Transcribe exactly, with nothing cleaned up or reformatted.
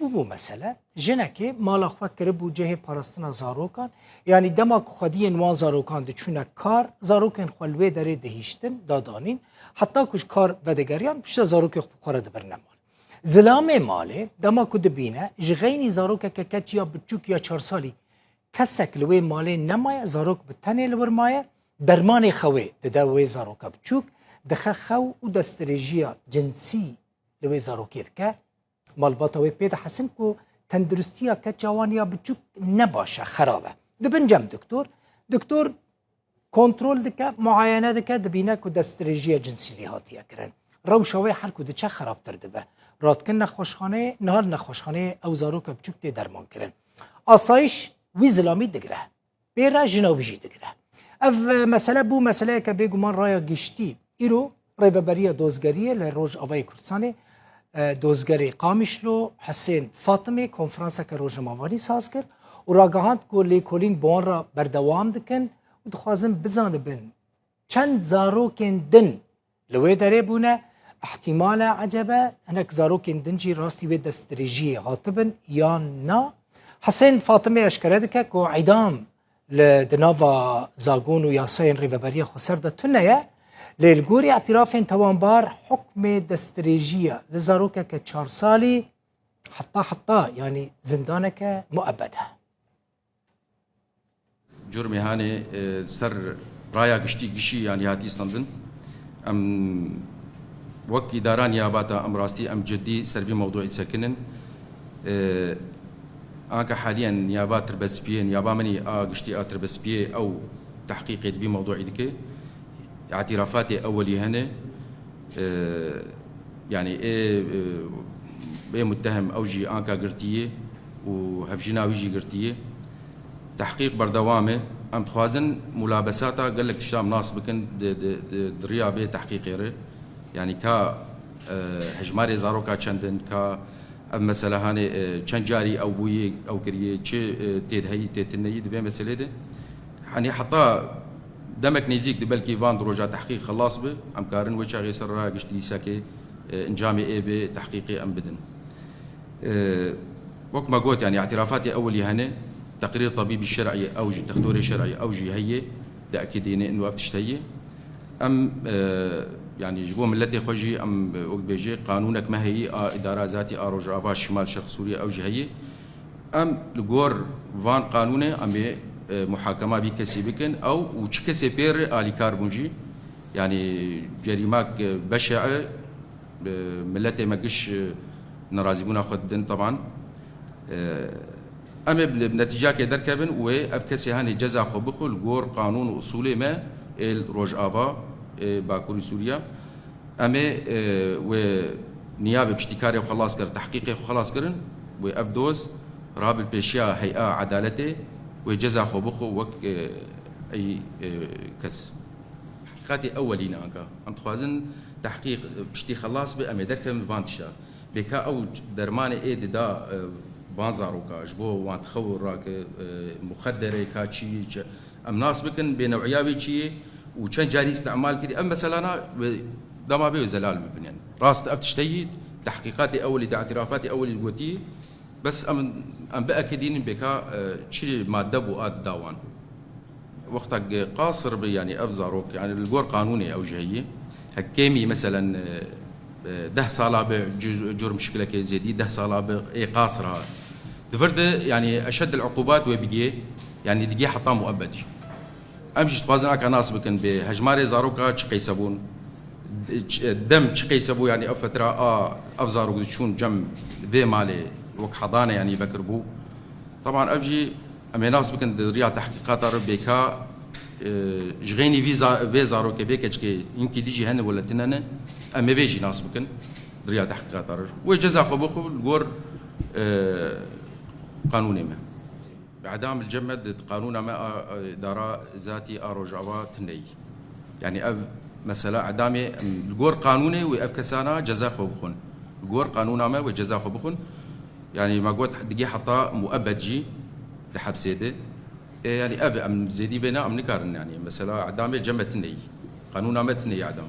Bûbû mesele, jinekê mala xwe kiribû cihê parastina zarokan, yanî dema ku xwediyên wan zarokan diçûne kar, zarokên xwe li wê derê dihiştin, dadanîn, heta ku ji kar vedigeriyan, piştre zarokê xwe bi xwe re dibirine mal. Zilamê malê, dema ku dibîne, ji xeynî zarokeke keç ya biçûk ya çar salî kesek li wê malê nemaye, zarok bi tenê li wir maye, dermanê xewê dide wê zaroka biçûk, dixe xew û destdirêjiya cinsî li wê zarokê dike. Malbata wê pê dihesin ku tenduristiya keça wan ya biçûk ne baş e, xerab e. Dibin cem doktor. Doktor kontrol dike, muayene dike, dibîne ku destdirêjiya cinsî lê hatiye kirin. Rewşa wê her ku diçe xerabtir dibe. Radikin nexweşxaneyê, niha li nexweşxaneyê ew zaroka biçûk tê dermankirin. Asayîş wî zilamî digire. Pê re jina wî jî digire. Ev, e, mesele bû meseleyeke bêguman raya giştî. Îro Rêveberiya Dozgeriyê li Rojavayê Kurdistanê, e, dozgerê Qamişlo Hesên Fatimê konferanseke rojnamevanî saz kir û ragihand ku lêkolîn bi wan re berdewam dikin û dixwazin bizanibin çend zarokên din li wê derê bûne, îhtîmal e, ecebe hinek zarokên din jî rastî wê destdirêjiyê hatibin yan na. Hesên Fatimê eşkere dike ku îdam li di nava zagon û yasayên Rêveberiya Xweser de tune ye, lê li gorî îtirafên tewanbar hukmê destdirêjiya li zarokeke çar salî heta heta, yanî zindaneke muebed e. Cûrmê hanê, e, ser raya giştî gişî, yanî hatî standin. Em wek îdara niyabata em rastî em ciddî ser vî mewduî disekinin. E, anka haliyen niyaba tirbespiyê, niyaba min î a giştî a tirbespiyê ew tehqîqê di vî mewduî dike. Îtîrafatê ewelî hene. E, yanî ê, e, ê muttehim ew jî anka girtiyê û hevjîna wî jî girtiyê. Tehqîq berdewam e. Em dixwazin mulabesata gelek tişta em nas bikin di, di, di, di riya vê tehqîqê re. Yanî ka, e, hejmarê zaroka çend in, ka ev mesele hanê, e, çend carî ew bûyî, ew kiriye, çi, e, tê de heyî, tê tune yî di vê meselê de. Hanî heta demek nêzîk di belkî van di roja tehqîq xilas bi, em karin wê çaxê ser raya giştî dîsekê, e, encamê ê vê tehqîqê em bidin. E, wek me got, yanî îtîrafatê ewelî hene, teqrîr tebîbî şer'î ew jî, textorê şer'î ew jî heye, diekidîne ino ev tişt heye. Em, e, yanî ji bo miletê xwe jî em, e, wek dibêje qanûnek me heyî a îdara zatî a Rojava Şimal Şerq Sûriye ew jî heye. Em li gor van qanûnê em ê, e, muhakema vî kesî bikin ew û çi kesê pê re alîkar bûn jî. Yanî cerîmak, e, beşe e, e, miletê me giş, e, nerazîbûna xwe didin teban. E, em ê bi netîcakê derkevin û ê ev kesê hanê ceza xwe bixwe li gor qanûn û usulê me ê li Rojava, ê Bakurî Sûriya. Em ê, e, wê niyabê piştîkarê xwe xelas kir, tehqîqê xwe xelas kirin, wê ev doz rabe li pêşiya hey'a edaletê, wê ceza xwe bixwe wek, e, ey, e, kes. Tehqîqatê ewelî ne anka. Em dixwazin tehqîq, e, piştî xelas be, em ê derkevin van tişta. Bêka ew dermanê ê dida, e, van zaroka, ji bo wan xew rake, e, muxedere ka çi, çi, em nas bikin bênew'iya wê çi yê û çend carî îstîmal kirî. Ev meselana wê dema bê wê zelal bibin. Yanî rast ev tişteyî, tehqîqatê ewilî de, îtîrafatê ewilî gotî, bes em, em biekidînin bêka, e, çi madde bû a dida wan. Wextek qasir bi, yanî ev zarok, yanî li gor qanûnê ew jî heye. Hek kêmî, meselen, e, e, deh sala bi, cu-, curm şikilekê zêdî deh sala bi, ê qasir ha. Di vir de, yanî eşeddil uqubat wê bigê, yanî digê heta muebbed jî. Em jî dixwazin aka nas bikin bê hejmarê zaroka çi qeyse bûn, ç-, dem çi qeyse bû, yanî ev fetra a ev zarok diçûn cem vê malê wek hedane, yanî vekir bû. Teban ev jî em ê nas bikin di riya tehqîqata re bêka, e, ji xeynî vî za-, vê zarokê, vê keçikê hinkî dijî hene wele tune ne, em ê vê jî nas bikin di riya tehqîqata re. Wê ceza xwe bixwe li gor, e, qanûnê me. Edam li cem me di qanûna me a, a, îdara zatî a Rojava tune yî. Yanî ev mesela edamê, em, li gor qanûnê wê ev kesana ceza xwe bixwin. Li gor qanûna me wê ceza xwe bixwin. Yanî me got digê heta muebbed jî di hepsê de. Ê, yanî ev em zêdî vê ne em nikarin, yanî mesela edamê cem me tune yî. Qanûna me tune yî edam.